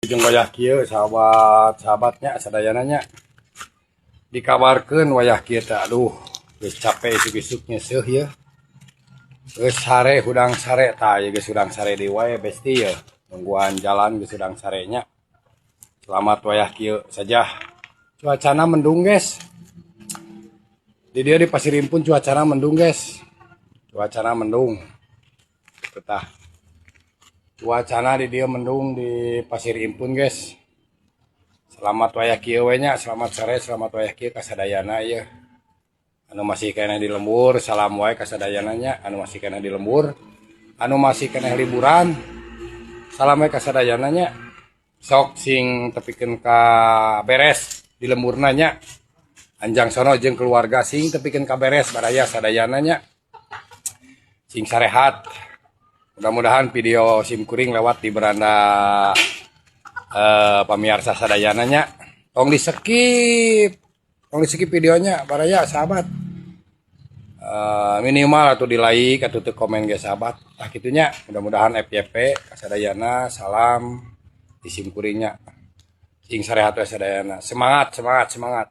Jeung wayah kieu, sahabat sahabatnya sadayana nya, dikabarkeun wayah kieu teh. Aduh, geus capek isuk-isuk nyeuseuh ye, geus sare, hudang sare. Tah, ieu geus hudang sare deui wae, besti. Ye nungguan jalan, geus hudang sare nya. Selamat wayah kieu saja. Cuacana mendung, guys. Di dieu di Pasir Impun cuacana mendung, guys. Cuacana mendung. Tah, cuacana di dieu mendung di Pasir Impun, guys. Selamat wayah kieu we nya, selamat sore, selamat wayah kieu kasadayana ye. Anu masih keneh di lembur, salam wae kasadayana nya. Anu masih keneh di lembur, anu masih keneh liburan, salam wae kasadayana nya. Sok sing tepikeun ka beres di lemburna nya. Anjang sono jeung keluarga sing tepikeun ka beres, baraya sadayana nya. Sing sarehat. Mudah-mudahan video sim kuring lewat di beranda pamiarsa sadayana nya. Tong di skip. Tong di skip videonya, baraya sahabat. Minimal atau di like atau tuh komen ge, sahabat. Tah, kitu nya. Mudah-mudahan FYP kasadayana, salam di sim kuringnya. Sing sarehat we sadayana. Semangat, semangat, semangat.